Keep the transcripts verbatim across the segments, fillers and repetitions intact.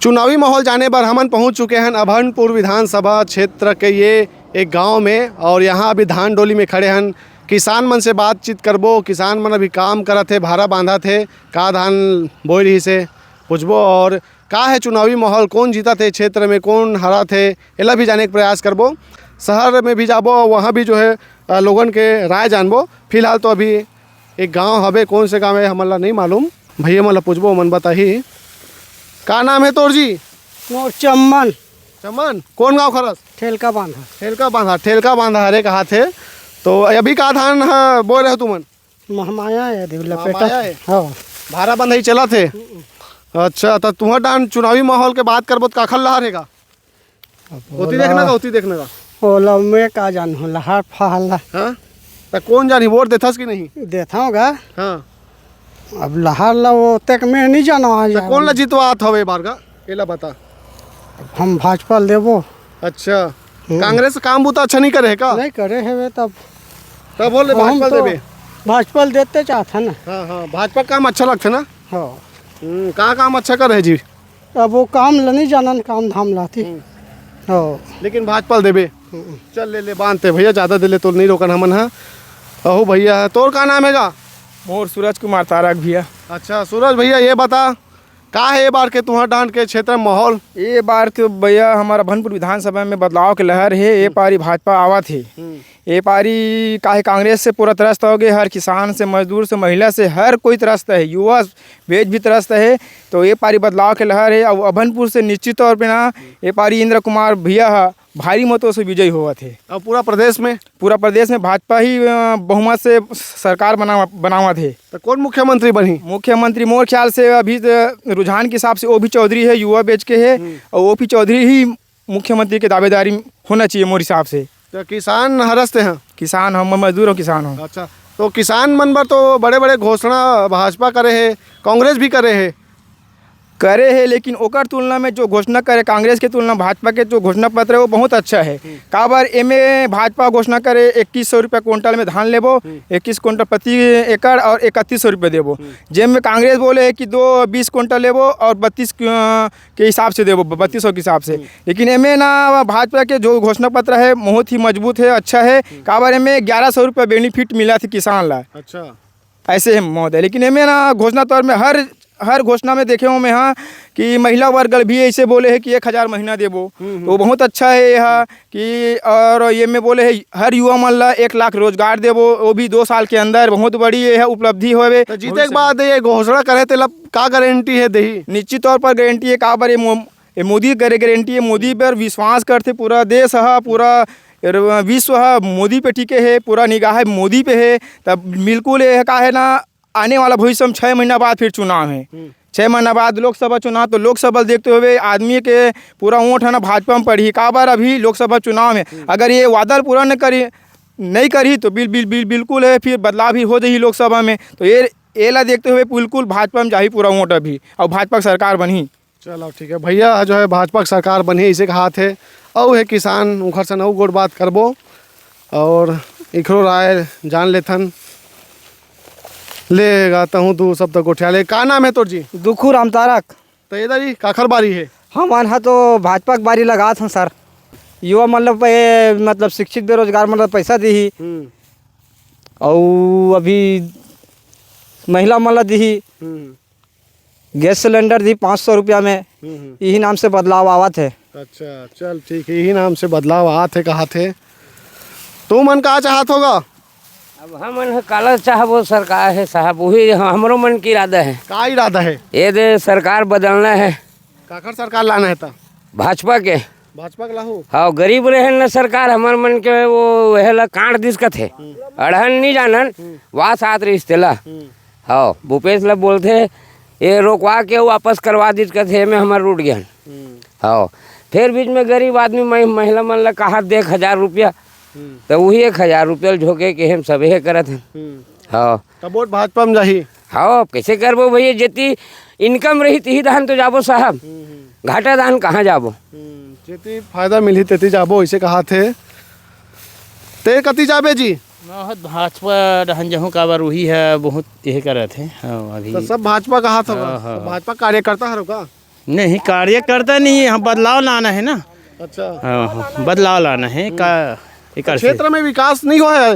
चुनावी माहौल जाने बर हमन पहुंच चुके हन अभनपुर विधानसभा क्षेत्र के ये एक गांव में, और यहां अभी धान डोली में खड़े हन। किसान मन से बातचीत करबो, किसान मन अभी काम करत हे, भारा बांधत हे, का धान बोए रहिस हे, पूछबो। और का हे चुनावी माहौल, कोन जीतत हे क्षेत्र में, कोन हारत हे, एला भी जाने के प्रयास करबो। शहर में भी जाबो, वहां भी जो है, अ, लोगन के राय जानबो। फिलहाल तो अभी एक गांव हवे, कोन से गांव हे, हमन ला नहीं मालूम। भैया मन ला पूछबो, ओमन बताही। का नाम हे तोर जी? मोर चम्मन। चम्मन, कोन गांव खरस? ठेलका बांधा। ठेलका बांधा, ठेलका बांधा हरे कहाथे। तो अभी का धान ह बोए रहे तुमन? महमाया हे, अभी लपेटा। महमाया हे? हाँ। भारा बंधई चलत हे? हम्म। अच्छा, त तुंहर डाहर चुनावी माहौल के बात करबो त काखर लहर हे गा? अब ओती ओला, देखना का, ओती देखना का? ओला मैं का जानहूँ, लहर फहर ला। हाँ? त कोन जानही, वोट देथस कि नहीं? देथंव गा। हाँ। अब लहर ला ओतेक मैं नहीं जानव। त कोन ला जितवात हवे ए बार गा? एला बता। अब हम भाजपा ल देबो। अच्छा। हम्म। कांग्रेस काम बूता अच्छा नहीं करे हे का? नहीं करे हवे तब। तब बोले हम भाजपा ल तो देबे? भाजपा ल देते चाहत हन ना। हाँ, हाँ, भाजपा काम अच्छा लगथे ना? हाँ। हम्म, का काम अच्छा करे हे जी? अब वो काम ल नहीं जानन, काम धाम लाती। हम्म। हाँ। लेकिन भाजपा ल देबे? हम्म। चल ले, ले, बांधते भैया, ज्यादा देर ले तोला नहीं रोकन हमन ह। अहो भैया, तोर का नाम हे गा? मोर सूरज कुमार तारक भैया। अच्छा, सूरज भैया, ये बता, का हे ए बार के तुंहर डाहर के क्षेत्र में माहौल? ए बार तो भैया, हमर अभनपुर विधानसभा में बदलाव के लहर हे। ए हम्म। पारी भाजपा आवत हे। हम्म। ए पारी काहे कांग्रेस से पूरा त्रस्त हो गए, हर किसान से, मजदूर से, महिला से, हर कोई त्रस्त हे, युवा बेच भी त्रस्त हे। तो ए पारी बदलाव के लहर हे। अब अभनपुर से निश्चित तौर पे ना, ए पारी इंद्र कुमार भैया ह भारी मतों से विजयी होवत हे। और पूरा प्रदेश में? पूरा प्रदेश में भाजपा ही, अ, बहुमत से सरकार बना-, बनावत हे। तो कौन मुख्यमंत्री बनही? मुख्यमंत्री मोर ख्याल से अभी, अ, रुझान के हिसाब से ओपी चौधरी हे, युवा बेच के हे, हम्म। और ओपी चौधरी ही मुख्यमंत्री के दावेदारी होना चाहिए मोर हिसाब से। तो किसान हरस ते हैं? किसान हम, मजदूर हूँ, किसान हूँ। अच्छा, तो किसान मन बर तो बड़े-बड़े घोषणा भाजपा करे हे, कांग्रेस भी करे हे। करे हे, लेकिन ओकर तुलना में जो घोषणा करे, कांग्रेस के तुलना में भाजपा के जो घोषणा पत्र है, वो बहुत अच्छा है। हम्म। काबर एमे भाजपा घोषणा करे, इक्कीस सौ रुपया कुंटल में धान लेबो, हम्म। इक्कीस कुंटल प्रति एकड़ और इकतीस सौ रुपया देबो। हम्म। जेमे कांग्रेस बोले है कि दो, बीस कुंटल लेबो और बत्तीस, अ, के हिसाब से देबो, बत्तीस सौ के हिसाब से। हम्म। लेकिन एमे ना, भाजपा के जो घोषणा पत्र है, बहुत ही मजबूत है, अच्छा है। हम्म। काबर एमे ग्यारह सौ रुपया benefit मिलत हे किसान ला। अच्छा। ऐसे है महोदय, लेकिन एमे ना घोषणा तौर में हर, हर घोषणा में देखे हूँ मैं, हाँ, कि महिला वर्ग भी ऐसे बोले है कि एक हजार महीना देबो, हम्म, हम्म। तो बहुत अच्छा है यह। कि और एमे बोले है हर युवा मन ला एक लाख रोजगार देबो, वो भी दो साल के अंदर, बहुत बड़ी ये है उपलब्धि होवे। तो जीते के बाद ये घोषणा करे, तेला का गारंटी है देही? निश्चित तौर पर गारंटी है, काबर ये मो-, ये मोदी करे गारंटी है, मोदी पर विश्वास करथे पूरा देश ह, पूरा विश्व ह मोदी पे टिके है, पूरा निगाह मोदी पे है। तब बिल्कुल ये का है ना, आने वाला भविष्य में छः महीना बाद फिर चुनाव है। हम्म। छः महीना बाद लोकसभा चुनाव, तो लोकसभा देखते हुए आदमी के पूरा वोट है ना भाजपा में पड़ी। काबर अभी लोकसभा चुनाव में हम्म। अगर ये वादा पूरा न करी, नहीं करी तो बिल, बिल, बिल, बिल्कुल है, फिर बदलाव भी हो जाही लोकसभा में। तो ये, एला देखते हुए बिल्कुल भाजपा में जाही पूरा वोट अभी, और भाजपा की सरकार बनही। चलो ठीक है भैया, जो है भाजपा के सरकार बनही, इसे कहात हे। अउ हे किसान, उखर सन अउ गोठ बात करबो और इखरो राय जान लेथन। ले गा तहूँ तू सब तो गोठिया ले। का नाम है तोर जी? दुखू रामतारक। तो इधर ही काखर बारी है? हमन ह तो भाजपा के बारी लगात हन सर। युवा मतलब, ए, मतलब शिक्षित बेरोजगार मतलब पैसा दीही। हम्म। अउ अभी महिला मन ला दीही। हम्म। गैस सिलेंडर दी पाँच सौ रुपया में, हम्म, हम्म। इही नाम से बदलाव आवत है। अच्छा, चल ठीक है, इही नाम से बदलाव आत है, कहात है। तुमन का चाहत होगा? अब हमन ह काला चाहबो, सरकार है साहब, वही ह-, हमरो मन के इरादा है। का इरादा है? ये दे सरकार बदलना है। काखर सरकार लाना है ता? भाजपा के। भाजपा के लाहू? हाँ, गरीब रहे न सरकार, हमर मन के वो वह ला काट दिस कथे। हम्म। अड़हन नहीं जानन, हम्म। वास आत रहिस तेला। हम्म। हाँ, भूपेश ला बोलथे, ये रोकवा के वापस करवा दीस कथे, एमे हमर रूठ गहन। हम्म। हाँ, फिर बीच में गरीब आदमी महि-, महिला मन ला कहा दे एक हजार रुपया, हम्म। तो वही एक हजार रुपया ल झोंके के हम सब हे करत हन। हम्म। हाँ। तब वोट भाजपा में जाही? हाँ, अब कैसे करबो भैया, जेती income रही, तिही धान तो जाबो साहब। हम्म, हम्म। घाटा धान कहाँ जाबो? हम्म, जेती फायदा मिलही, तेती जाबो, इसे कहा थे। ते कति जाबे जी? मैं ह भाजपा डहन जहूँ, काबर उही ह बहुत यह करत हे। हाँ, अभी तो सब भाजपा कहा था हाँ, बा। हाँ, तो हाँ। भाजपा कार्यकर्ता हरो का? नहीं, कार्यकर्ता नहीं है, हम बदलाव लाना है ना। अच्छा। हाँ, हाँ, बदलाव लाना है का, एकर से। क्षेत्र में विकास नहीं हुआ है?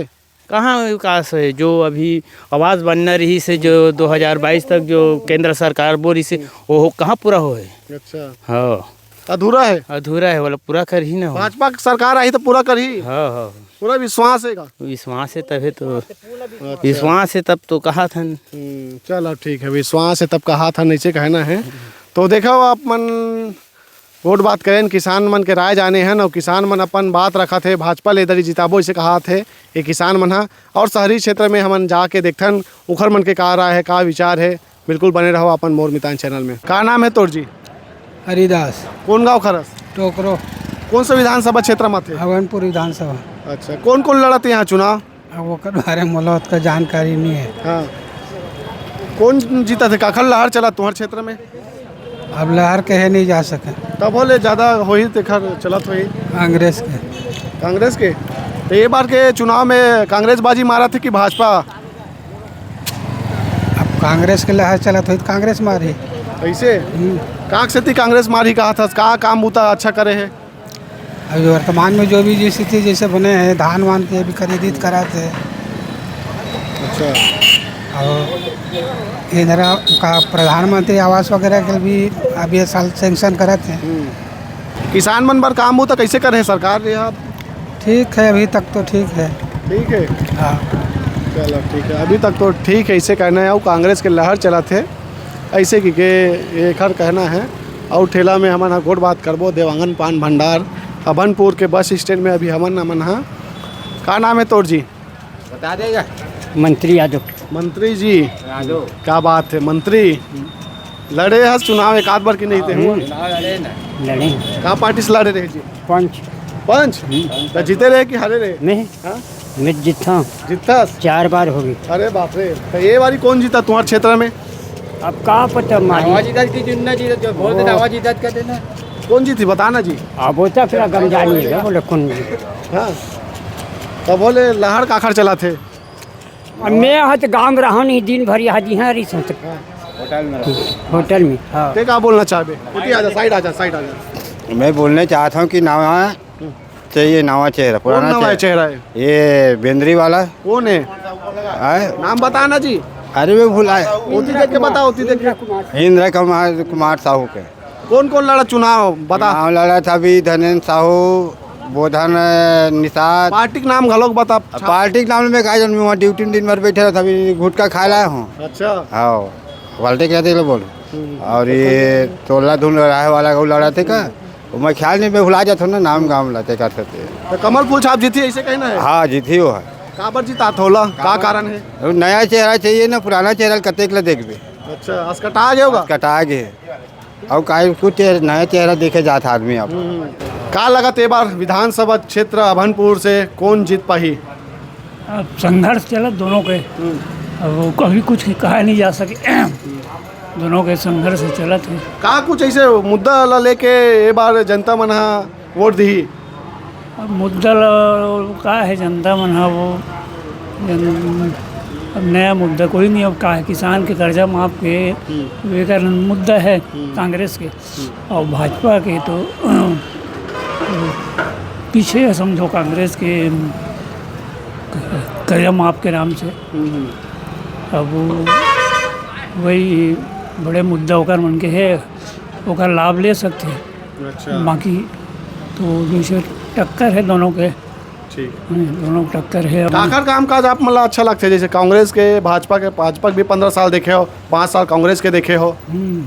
कहाँ विकास है? जो अभी आवास बनना रहिस हे, जो दो हज़ार बाईस तक जो केंद्र सरकार बोलिस हे, वो कहाँ पूरा होए? अच्छा। हाँ। अधूरा है? अधूरा है, वाला पूरा करही ना हो। भाजपा की सरकार आही तो पूरा करही? हाँ, हाँ। पूरा विश्वास है का? विश्वास है तभे तो, अच्छा। विश्वास है तब तो कहाथन। हम्म, चलो ठीक है, विश्वास है तब कहाथन, ऐसे कहना है। तो देखो आप मन गोठ बात करेन, किसान मन के राय जाने हन, अउ किसान मन अपन बात रखत हे, भाजपा ले दरी जिताबो, अइसे कहात हे ये किसान मन ह। अउ शहरी क्षेत्र में हमन जाके देखथन, उखर मन के का राय हे, का विचार हे। बिल्कुल बने रहो अपन मोर मितान चैनल में। का नाम हे तोर जी? हरिदास। कोन गाँव खरस? टोकरो। कोन से विधानसभा क्षेत्र म आथे? अभनपुर विधानसभा। अच्छा, कोन कोन लड़त हे यहाँ चुनाव? अब ओकर बारे में मोला ओतका जानकारी नहीं है। हाँ। कोन जीतत हे? काखर लहर चलत तुंहर क्षेत्र में? अब लहर कहे नहीं जा सके। तभो ले ज्यादा होही तेखर चलत होही। कांग्रेस के। कांग्रेस के? तो ये बार के चुनाव में कांग्रेस बाजी मारत हे कि भाजपा? अब कांग्रेस के लहर चलत होही तो कांग्रेस मारही। ऐसे? हम्म। का सेती कांग्रेस मारही कहाथस? का काम बुता अच्छा करे हे? अभी वर्तमान में जो भी स्थिति जैसे बने हैं, धान वान के भी खरीदित करात हे। अच्छा। अउ इंदिरा का प्रधानमंत्री आवास वगैरह के भी अब ये साल sanction करात हे। हम्म। किसान मन बर काम बुता कैसे करे हे सरकार ये आप? ठीक है, अभी तक तो ठीक है। ठीक है। हाँ। चलो ठीक है, अभी तक तो ठीक है, ऐसे कहना है। अउ कांग्रेस के लहर चलत हे, ऐसे कि के एखर कहना है। अउ ठेला में हमन ह गोठ बात करबो, देवांगन पान भंडार अभनपुर के बस स्टैंड में अभी हमन, हमन ह। का नाम है तोर जी? बता देगा। मंत्री यादव। मंत्री जी। यादव। क्या बात है मंत्री, लड़े हस चुनाव एक आध बार कि नहीं ते हुआ? हम्म। चुनाव लड़े ना। लड़े। का पार्टी से लड़े रहे जी? पंच। पंच? हम्म। तो जीते रहे कि हारे रहे? नहीं। हाँ? मैं जीता हूँ। जीतस? चार बार हो गई। अरे बाप रे, तो ये बारी कौन जीता तुम्हारे क्षेत्र में? अब का पता मारी। आवाज इधर की चुनना चाहिए, जो बोल देना, ओ। आवाज इधर कर देना। कौन जीती, बताना जी। अब वो तो फिर गम जानिए, बोले कौन जीती। हाँ, तो बोले लहर काखर चला थे। अब मैं यहाँ तो गाँव में रहा नहीं, दिन भर यहाँ जी हाँ रही सोच। हाँ। होटल में, हाँ। ते का बोलना चाहबे? उठी आजा, साइड आजा, साइड आजा। मैं बोलना चाहता हूँ कि नवा चाहिए, नवा चेहरा, कौन पुराना नवा चेहरा। चेहरा है? ये बेंदरी वाला। कौन है? आए? नाम बताना जी। अरे, वो भुलाए। उठी देख के बताओ, उठी देख के। इंद्र कुमार, कुमार साहू के। कौन कौन लड़ा चुनाव बता? चुनाव लड़ा था अभी धनेंद्र साहू, बोधन, निषाद। पार्टी के नाम घलोक बता। अब पार्टी के नाम में का जानबे, वहाँ ड्यूटी में दिन भर बैठे रहता, अभी गुटखा खाए लाए हूँ। अच्छा। हाँ, पार्टी कहते लो बोल। हम्म। और ये तोला धुन रहे वाला को लड़ा थे का, वो मैं ख्याल नहीं, मैं भुला जाता हूँ ना नाम गाँव लाते का थे। तो कमल फूल छाप जीती, ऐसे कहना है? हाँ, जीती वो है। काबर जीता थोला, का कारण है? वो नया चेहरा चाहिए ना, पुराना चेहरा कतेक ले देखबे। अच्छा, असकटा गए होगा? असकटा गए। अउ काहे कुछ चेहरा, नया चेहरा देखे जात आदमी अब। हम्म। का लगत ए बार विधानसभा क्षेत्र अभनपुर से कौन जीत पाही? अब संघर्ष चलत दोनों के। हम्म। अब वो कभी कुछ कहा नहीं जा सके। दोनों के संघर्ष चलत है। का कुछ ऐसे मुद्दा ला लेके ए बार जनता मन हा वोट दिही? अब मुद्दा ल-, का है, जनता मन ह वो जन-, अब नया मुद्दा कोई नहीं। अब का है, किसान के कर्जा माफ के हम्म। विवेकानंद मुद्दा है हम्म। कांग्रेस के। हम्म। और भाजपा के तो पीछे है, समझो, कांग्रेस के कर्जा माफ के नाम से। हम्म। अब वो वही बड़े मुद्दा ओकर मन के है, ओकर लाभ ले सकते हैं। अच्छा। बाकी तो जैसे टक्कर है दोनों के। ठीक। हम्म, दोनों टक्कर है। काखर काम काज आप मन ला अच्छा लगथे, जैसे कांग्रेस के, भाजपा के? भाजपा के भी पंद्रह साल देखे हो, पाँच साल कांग्रेस के देखे हो। हम्म।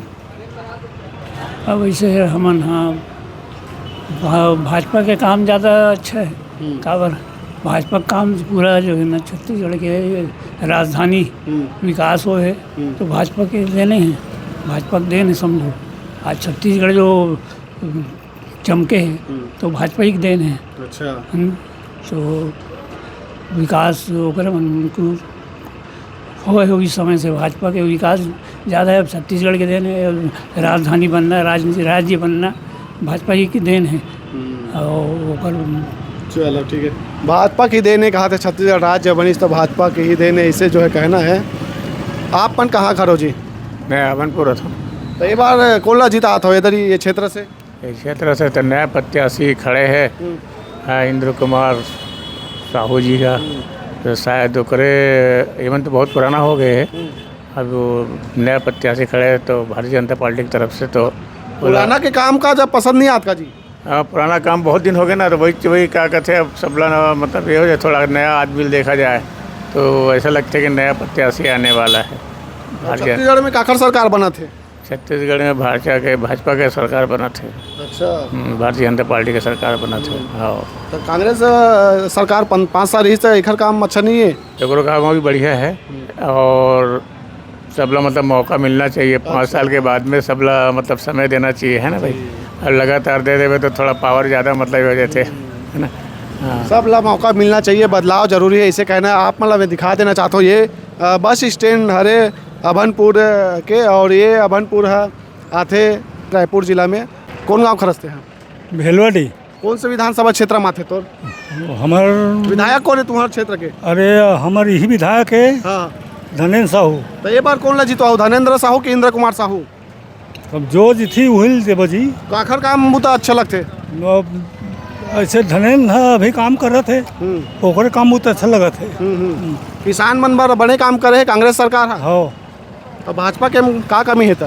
अब ऐसे है हमन, हाँ, भा-, भाजपा के काम ज़्यादा अच्छा है। हम्म। काबर भाजपा के काम पूरा जो है ना, छत्तीसगढ़ के राजधानी हम्म। विकास हो है, हम्म। तो भाजपा के देने हैं, भाजपा के देन है समझो। आज छत्तीसगढ़ जो चमके हे, हम्म। तो भाजपा ही के देन हे। अच्छा। हम्म, तो विकास ओकरे मन उनको होए होगी समय से, भाजपा के विकास ज़्यादा है। अब छत्तीसगढ़ के देन हे, अब राजधानी बनना, राज-, राज्य बनना भाजपा ही के देन हे। हम्म। और ओकर चलो ठीक है, भाजपा की देन हे, कहा थे छत्तीसगढ़ राज्य बनिस तो भाजपा की ही देन हे, इसे जो है कहना है। आप मन कहाँ खड़ो जी? मैं अभनपुर रहता हूँ। तो ये बार कौन ला जितात हो इधर ही ये क्षेत्र से? ये क्षेत्र से तो नया प्रत्याशी खड़े हैं। हम्म। हाँ, इंद्र कुमार साहू जी का। हम्म। तो शायद ओकरे, एमन तो बहुत पुराना हो गए हैं। हम्म। अब वो नया प्रत्याशी खड़े हैं, तो भारतीय जनता पार्टी की तरफ से तो पुराना के काम का जब पसंद नहीं आता जी? हाँ, पुराना काम बहुत दिन हो गए ना, तो वही, वही क्या कहते हैं, अब सबला ना, मतलब, ये हो जाए, थोड़ा नया आदमी देखा जाए, तो ऐसा लगता है कि नया प्रत्याशी आने वाला है। भारतीय छत्तीसगढ़ में काखर सरकार बना थे? छत्तीसगढ़ में भाजपा के, भाजपा के सरकार बना थे। अच्छा। हम्म, भारतीय जनता पार्टी के सरकार बना थे। हम्म। हाँ। तो कांग्रेस, अ, सरकार पन-, पाँच साल रही, तो एकर काम अच्छा नहीं है? एकरो काम अभी बढ़िया है। हम्म। और सबला, मतलब, मौका मिलना चाहिए, पाँच अच्छा। साल के बाद में सबला, मतलब, समय देना चाहिए, है ना भाई? जी। और लगातार दे देवे तो थोड़ा पावर ज़्यादा, मतलब, हो जाते, हम्म। है ना? हाँ। सबला मौका मिलना चाहिए, बदलाव जरूरी है, इसे कहना है। आप, मतलब, मैं दिखा देना चाहता हूँ, ये, अ, बस स्टैंड हरे अभनपुर के, और ये अभनपुर है, आथे रायपुर जिला में। कौन गांव खरसते हैं? भेलवाडी। कौन से विधानसभा क्षेत्र में आथे तोर? हमर विधायक कौन है तुम्हारे क्षेत्र के? अरे, हमर यही विधायक है, हाँ। धनेंद्र साहू। तो ये बार कौन ला जितवाओ, धनेंद्र साहू कि इंद्र कुमार साहू? अब जो जितही वही ल देबो जी। काखर काम बुता अच्छा लगथे? अब ऐसे धनेंद्र ह अभी काम करत हे, हम्म। ओकरे काम बहुत अच्छा लगत हे। हम्म, हम्म। हम्म। किसान मन बर बड़े काम करे हे कांग्रेस सरकार ह। हाँ। तो भाजपा के का कमी हे त?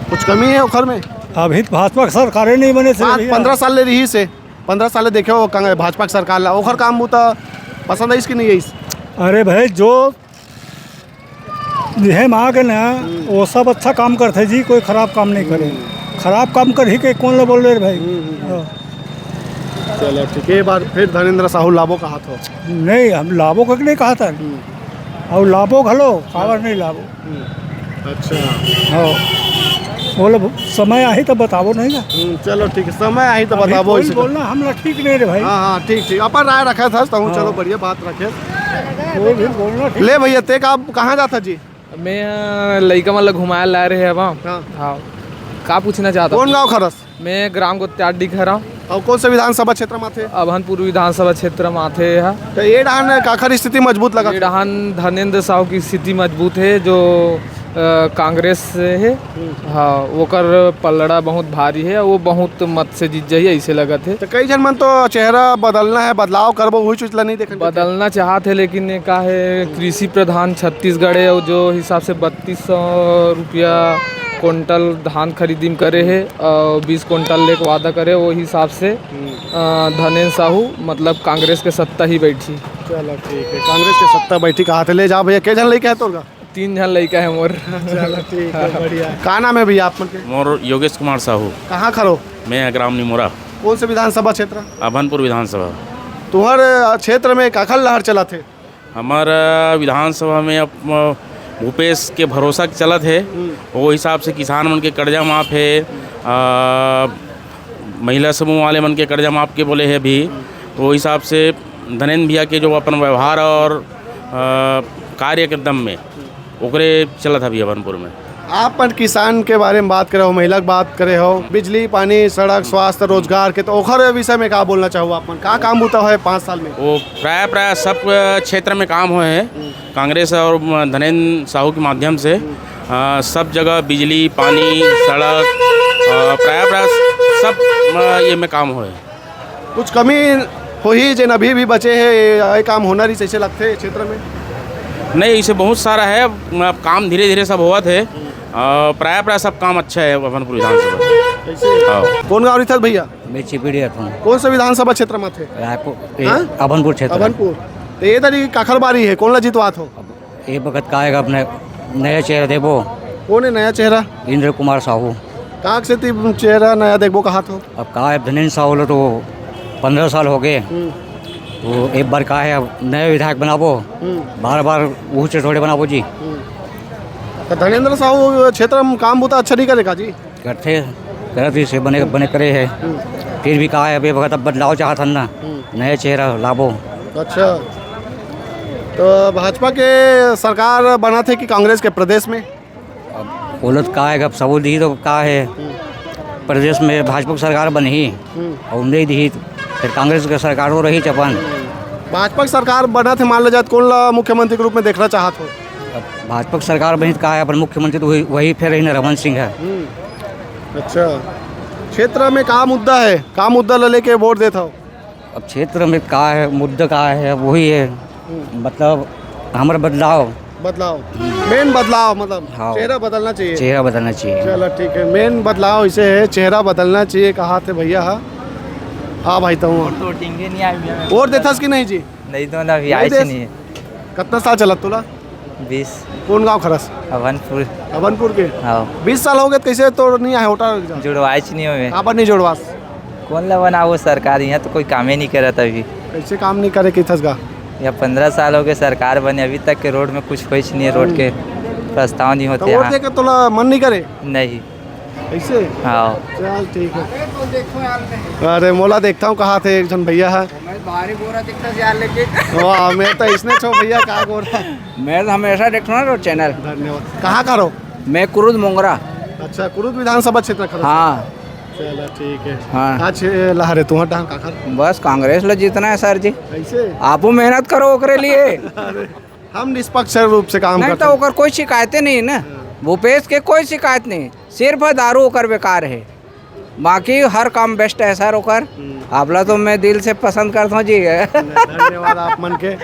कुछ कमी हे ओखर में? अभी तो भाजपा के सरकारे नहीं बने से पाँच, भैया। पन्द्रह साल ले रही से, पन्द्रह साल ले देखे हो कांग्रेस, भाजपा के सरकार ला, ओखर काम बुता पसंद आइस कि नहीं आइस? अरे भाई, जो जिहे माँ के ना, हम्म। वो सब अच्छा काम करथे जी, कोई खराब काम नहीं करे। हम्म। खराब काम करही के कौन ला बोल रहे भाई? हम्म, हम्म, हम्म। हाँ। चलो ठीक है, ये बार फिर धनेंद्र साहू लाबो कहा थो। नहीं, हम लाबो का नहीं कहा था। हम्म। और लाबो घलो, काबर नहीं लाबो। हम्म। अच्छा। हाँ। बोले, समय आही तो बताबो नहीं ना। हम्म, चलो ठीक है, समय आही तो अभी बताबो कोई इसे। बोलना हमला ठीक नहीं रे भाई। हाँ, हाँ, ठीक, ठीक। अपन राय रखा था, तो हूँ, हाँ। चलो बढ़िया बात रखे। कोई भी बोलना ठीक। ले भैया, ते का, कहाँ जाता जी? मैं, अ, लइका मन ला घुमाए ला रहे हवा। हाँ। हाँ। का पूछना चाहता कौन हूँ? गाँव खरस? मैं ग्राम गोत्याडी खरा। और कौन से विधानसभा क्षेत्र में आथे? अभनपुर विधानसभा क्षेत्र में आथे हा। तो ये डहान काखर स्थिति मजबूत लगा? ये डहान धनेंद्र साहू की स्थिति मजबूत है, जो, अ, कांग्रेस से है। हम्म। हाँ, ओकर पलड़ा बहुत भारी है, वो बहुत मत से जीत जाही, ऐसे लगत है। तो कई झन मन तो चेहरा बदलना है, बदलाव करबो, वही चीज ला नहीं देखन। बदलना चाहत है, लेकिन ये का है, कृषि प्रधान छत्तीसगढ़ है, और जो हिसाब से बत्तीस सौ रुपया कुंटल धान खरीदी में करे है, और बीस कुंटल लेके वादा करे, वो हिसाब से, हम्म। अ, धनेंद्र साहू, मतलब, कांग्रेस के सत्ता ही बैठी। चलो ठीक है, कांग्रेस के सत्ता बैठी कहा थे, ले जाओ भैया, के झन लेके आए तोर का? तीन झन लइका है मोर। चलो, ठीक है, बढ़िया। का नाम है भैया आप मन के? मोर योगेश कुमार साहू। कहाँ खरो? मैं ग्राम निमोरा। कौन से विधानसभा क्षेत्र? अभनपुर विधानसभा। तुहर, अ, क्षेत्र में काखर लहर चलत हे? हमर, अ, विधानसभा में अब, अ, भूपेश के भरोसा चलत हे। हम्म। वो हिसाब से किसान मन के कर्जा माफ हे, अ, महिला समूह वाले मन के कर्जा माफ के बोले हे अभी। वो हिसाब से धनेंद्र भैया के जो अपन व्यवहार और, अ, कार्य के दम में ओकरे चलत हवे अभनपुर में। आप मन किसान के बारे में बात करे हो, महिला के बात करे हो, बिजली, पानी, सड़क, स्वास्थ्य, रोजगार के, तो ओखर विषय में का बोलना चाहो आप मन? का काम बुता होय पाँच साल में? वो प्राय, प्राय सब, अ, क्षेत्र में काम होय हे। हम्म। कांग्रेस और, अ, धनेंद्र साहू के माध्यम से, हम्म। अ, सब जगह बिजली, पानी, सड़क, अ, प्राय, प्राय सब, अ, ये में काम होय। कुछ कमी होही, जेन अभी भी बचे हे, ये, ये काम होना रहिस, ऐसे लगथे क्षेत्र में? नहीं, इसे बहुत सारा है, अब काम धीरे-धीरे सब होवत हे। अ, प्राय, प्राय सब काम अच्छा है अभनपुर विधानसभा। ऐसे? हाँ। कौन गाँव रहिथस भैया? मैं चिपड़ी रहता हूँ। कौन सा विधानसभा क्षेत्र में थे? रायपुर, ये हाँ? अभनपुर क्षेत्र। अभनपुर। तो ये दरी काखर बारी है, कौन ला जितवात हो? अब ये बखत का आएगा अपने नया चेहरा देखबो। कौन है नया चेहरा? इंद्र कुमार साहू। काक से ती चेहरा नया देखबो कहा थो? अब का है, धनेंद्र साहू लो तो पन्द्रह साल हो गए। हम्म। तो एक बार का है, अब नया विधायक बनाबो। हम्म। बार बार वो से थोड़े बनाबो जी। हम्म। तो धनेंद्र साहू क्षेत्र में काम बुता अच्छा नहीं करे का जी? करथे, करत ही से बने, बने करे है। हम्म। फिर भी का है, अब ये बखत अब बदलाव चाहत हन ना, हम्म। नया चेहरा लाबो। अच्छा, तो भाजपा के सरकार बनत हे कि कांग्रेस के प्रदेश में? अब बोलत का है, अब सबो दी तो का है, हम्म। प्रदेश में भाजपा की सरकार बनही, हम्म। और नहीं दी तो फिर कांग्रेस के सरकार तो रही अपन। भाजपा की सरकार बनत हे, मान ले जात, कौन ला मुख्यमंत्री के रूप में देखना चाहत हो? अब भाजपा के सरकार बनी त का हे, अपन मुख्यमंत्री तो वही, वही फेर रही ना, रमन सिंह हे। हम्म, अच्छा, क्षेत्र में का मुद्दा हे, का मुद्दा ल लेके वोट देत हव? अब क्षेत्र में का हे, मुद्दा का हे, वही हे, हम्म। मतलब, हमर बदलाव। बदलाव, मेन बदलाव, मतलब, हाँ। चेहरा बदलना चाहिए। चेहरा बदलना चाहिए। चलो, ठीक है, मेन बदलाव इसे है, चेहरा बदलना चाहिए, कहा थे भैया हा। हाँ भाई, तो वोट तो टिंगे नहीं आए भैया। वोट देथस कि नहीं जी? नहीं तो ना, अभी नहीं आए से देस? नहीं है। कितना साल चलत तोला? बीस। कौन गांव खरस? अभनपुर। अभनपुर के? हाँ। बीस साल हो गए, कैसे तो नहीं आए वोटर? जुड़वाइच नहीं हो। काबर नहीं जुड़वास? कौन ला बनाओ सरकार, यहाँ तो कोई कामे नहीं करत अभी। कैसे काम नहीं करे किथस गा? या पन्द्रह साल हो गए सरकार बने, अभी तक के रोड में कुछ होइच नहीं है, रोड के प्रस्ताव नहीं तो होते वोट यहाँ। देके तोला मन नहीं करे? नहीं। ऐसे? हाँ। चल, ठीक है। अरे, मोला देखता हूँ, कहा थे एक जन भैया है। मैं भारी गोरा दिखता यार, लेकिन वाह, मैं तो इसने छो भैया, का गोरा। मैं तो हमेशा देखता हूँ ना चैनल। धन्यवाद। कहाँ का रहो? मैं कुरुद मोंगरा। अच्छा, कुरुद विधानसभा क्षेत्र का? हाँ। चलो, ठीक है। हाँ। आज, ए, लहरे तुम्हारा डहान काखर? बस कांग्रेस ला जीतना है सर जी। कैसे? आपो मेहनत करो ओकरे लिए। अरे, हम निष्पक्ष रूप से काम नहीं करते तो हैं। ओकर कोई शिकायतें नहीं है ना। हाँ। भूपेश के कोई शिकायत नहीं, सिर्फ दारू ओकर बेकार है, बाकी हर काम बेस्ट है सर ओकर। हम्म। आपला तो मैं दिल से पसंद करता हूँ जी। धन्यवाद आप मन के।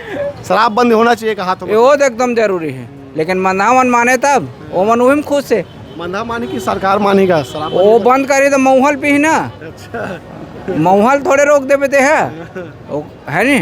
शराब बंद होना चाहिए कहा तो। ये वो तो एकदम जरूरी है, लेकिन मंदा मन माने तब, वो मन उही में खुश है। मंदा मानी की सरकार मानी का शराब वो बंद बंद करी तो मऊहल पी ना। अच्छा। मऊहल थोड़े रोक देबे ते है। वो है नी?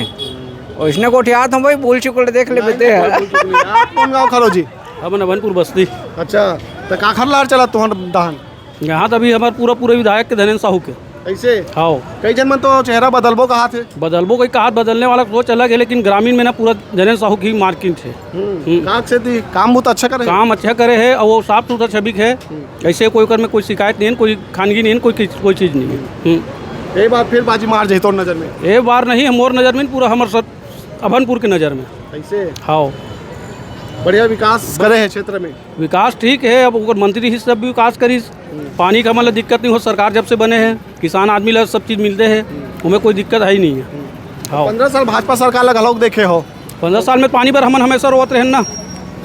ओइसने गोठियात हूँ भाई, भूल चुकल देख लेबे ते है। आप कौन गाँव खरो जी? अपन अभनपुर बस्ती। अच्छा, तो काखर लार चला तुहर दहन? यहाँ तो अभी हमारे पूरा, पूरे विधायक के धनेंद्र साहू के। ऐसे? हाँ। कई जन मन तो चेहरा बदलबो कहा थे। बदलबो कोई कहा, बदलने वाला सोच अलग है, लेकिन ग्रामीण में ना पूरा धनेंद्र साहू की मार्केट है। हम्म, हम्म। काक से दी, काम बहुत अच्छा करे। काम अच्छा करे है और वो साफ सुथरा छवि के है। हम्म। ऐसे कोई ओकर में कोई शिकायत नहीं है, कोई खानगी नहीं है, कोई किस-, कोई चीज़ नहीं है। हम्म। ये बार फिर बाजी मार जाए तोर नज़र में? ये बार नहीं, मोर नज़र में पूरा हमर सब अभनपुर के नज़र में। ऐसे? हाँ। बढ़िया विकास करे है क्षेत्र में। विकास ठीक है, अब ओकर मंत्री ही सब विकास करिस। हम्म। पानी का मतलब दिक्कत नहीं हो, सरकार जब से बने हैं, किसान आदमी ला सब चीज़ मिलते हैं, हम्म। उमें कोई दिक्कत है ही नहीं है। हम्म। हाँ। पन्द्रह साल भाजपा सरकार ला घलोक देखे हो? पन्द्रह साल में पानी बर हमन हमेशा रोवत रहेन ना,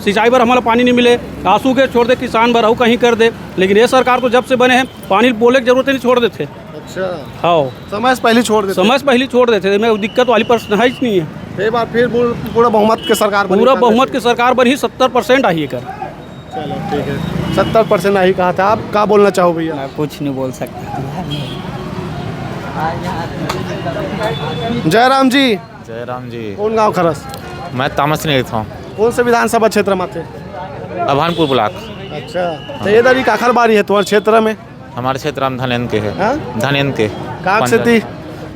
सिंचाई बर हमन ला पानी नहीं मिले, आंसू के छोड़ दे, किसान बर अउ कहीं कर दे, लेकिन ये सरकार तो जब से बने हैं, पानी बोले के जरूरत नहीं, छोड़ देते। अच्छा। हाँ। समय से पहले छोड़ देते। समय से पहले छोड़ देते, मैं दिक्कत वाली प्रश्न है ही नहीं है। ये बार फिर पूर-, पूरा बहुमत के सरकार बनी पूरा कांग्रेस बहुमत की। के सरकार बनी, सत्तर परसेंट आई है कर। चलो, ठीक है, सत्तर परसेंट आई कहा था। आप का बोलना चाहो भैया? मैं कुछ नहीं बोल सकता। जयराम जी। जयराम जी। कौन गांव खरस? मैं तामस नहीं था। कौन से विधानसभा क्षेत्र में थे? अभानपुर ब्लॉक। अच्छा, तो ये दारी काखर बारी है तुम्हारे क्षेत्र में? हमारे क्षेत्र में धनेंद्र के है। हाँ? धनेंद्र के। काक पंद्रह। से दी?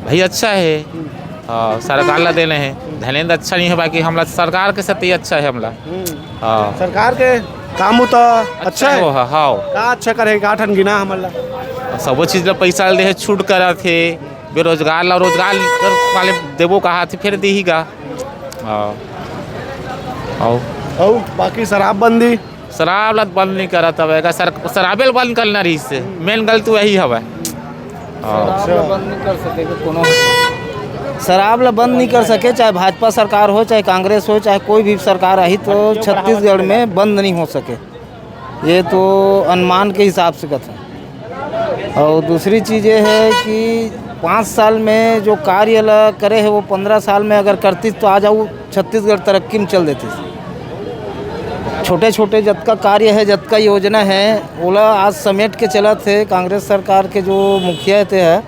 भाई अच्छा है। हम्म। हाँ, सरकार ला देने हैं। धनेंद्र अच्छा नहीं है, बाकी हमला सरकार के साथ ही अच्छा है हमला। हम्म। हाँ। सरकार के काम तो अच्छा अच्छा है। हो, हाँ, हाँ। का अच्छा करे, का ठन गिना हमला? सबो चीज ला पैसा दे है, छूट करा थे, बेरोजगार ला रोजगार कर वाले देबो कहा थे, फिर देही गा। हाँ। आओ। आओ, बाकी शराबबंदी? शराब ला बंद नहीं करत हवे, अगर सर-, शराबे ला बंद करना रही से, मेन गलती वही हवे। हाँ। शराब ला बंद नहीं कर सके कोनो। शराब ला बंद नहीं कर सके, चाहे भाजपा सरकार हो, चाहे कांग्रेस हो, चाहे कोई भी सरकार आही, तो छत्तीसगढ़ में बंद नहीं हो सके। ये तो अनुमान के हिसाब से कथे। और दूसरी चीज़ ये है कि पाँच साल में जो कार्य ला करे है, वो पन्द्रह साल में अगर करतीस, तो आज अउ छत्तीसगढ़ तरक्की में चल देतीस। छोटे-छोटे जतका कार्य है, जतका योजना है, ओला आज समेट के चलत हे। कांग्रेस सरकार के जो मुखिया ते है,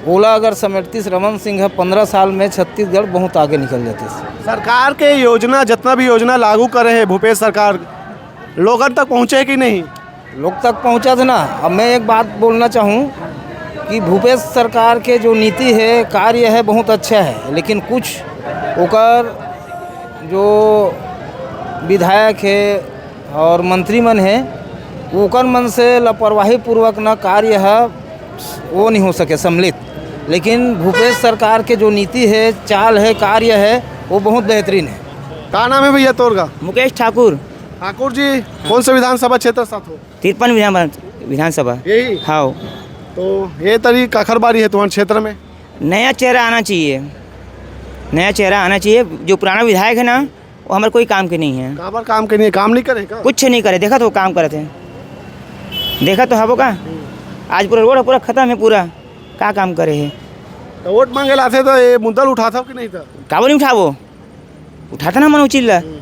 ओला अगर समेटतीस रमन सिंह ह, पन्द्रह साल में छत्तीसगढ़ बहुत आगे निकल जातीस। सरकार के योजना, जितना भी योजना लागू करे है भूपेश सरकार, लोगन तक पहुँचे कि नहीं? लोग तक पहुँचत हे ना। अब मैं एक बात बोलना चाहूँ कि भूपेश सरकार के जो नीति है, कार्य है, बहुत अच्छा है, लेकिन कुछ ओकर जो विधायक है और मंत्री मन है, ओकर मन से लापरवाही पूर्वक ना कार्य है, वो नहीं हो सके सम्मिलित। लेकिन भूपेश सरकार के जो नीति है, चाल है, कार्य है, वो बहुत बेहतरीन है। का नाम है भैया तोर का? मुकेश ठाकुर। ठाकुर जी, कौन से विधानसभा क्षेत्र से हो? तिरपन विधान-, विधानसभा। यही? हाँ। तो ये तरी काखर बारी है तुम्हारे क्षेत्र में? नया चेहरा आना चाहिए, नया चेहरा आना चाहिए। जो पुराना विधायक है ना, वो हमर कोई काम के नहीं है। काबर काम के नहीं है? काम नहीं करे का? कुछ नहीं करे, देखा तो वो काम करत है, देखा तो हबो का? हम्म। आज पूरा रोड पूरा खत्म है पूरा, का काम करे है? तो वोट मांगे लाथे तो ये मुद्दा ल उठाथव कि नहीं था? काबर नहीं उठाबो? उठाता ना मन उचित ला। हम्म।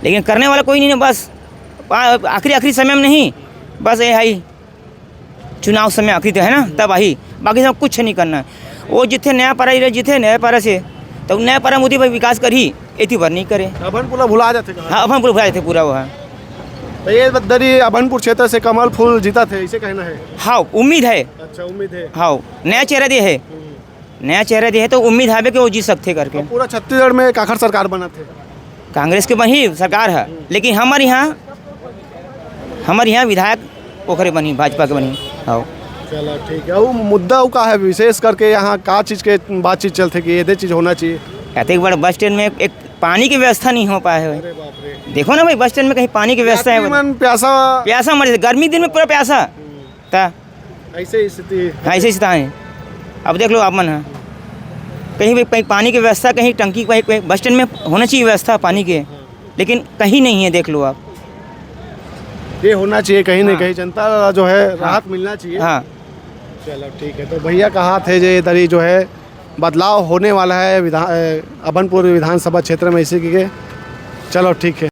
लेकिन करने वाला कोई नहीं है, बस आ-, आखिरी, आखिरी समय में नहीं, बस ये है चुनाव समय आखिरी तो है ना, तब आही, बाकी सब कुछ नहीं करना है। वो जिथे नया पारा, ये जिथे नया पारा से, तो नया पारा मोदी भाई विकास करही, एती बर नहीं करे। अभनपुर ला भुला जाथे कहाँ? हाँ, अभनपुर भुला जाथे पूरा वो है। तो ये दरी अभनपुर क्षेत्र से कमल फूल जीतत हे, इसे कहना है? हाँ, उम्मीद है। अच्छा, उम्मीद है। हाँ, नया चेहरा दे है। हम्म। नया चेहरा दे है तो उम्मीद हावे कि वो जीत सकथे करके। अब पूरा छत्तीसगढ़ में काखर सरकार बनत हे? कांग्रेस के बनही सरकार है, लेकिन हमर यहाँ, हमर यहाँ विधायक ओकरे बनही, भाजपा के बनही। हाँ। चलो ठीक है। वो मुद्दा वो का है विशेष करके यहाँ का चीज़ के बातचीत चलथे कि ये चीज़ होना चाहिए? कहते एक बार बस स्टैंड में एक, एक पानी की व्यवस्था नहीं हो पाए है। अरे बाप रे। देखो ना भाई, बस स्टैंड में कहीं पानी की व्यवस्था है? यात्री मन प्यासा। प्यासा मर जाथे, गर्मी दिन में पूरा प्यासा। हम्म। ता ऐसे ही स्थिति। हाँ, ऐसे ही स्थिति है। अब देख लो आप मन है, कहीं भी, कहीं पानी की व्यवस्था, कहीं टंकी, कहीं, कहीं बस स्टैंड में होना चाहिए व्यवस्था पानी के, हाँ। लेकिन कहीं नहीं है, देख लो आप। ये होना चाहिए कहीं ना हाँ। कहीं, जनता जो है हाँ। राहत मिलना चाहिए। हाँ। चलो ठीक है, तो भैया कहा थे जे इधर ही जो है बदलाव होने वाला है विधान, अ, अभनपुर विधानसभा क्षेत्र में, इसी के। चलो ठीक है।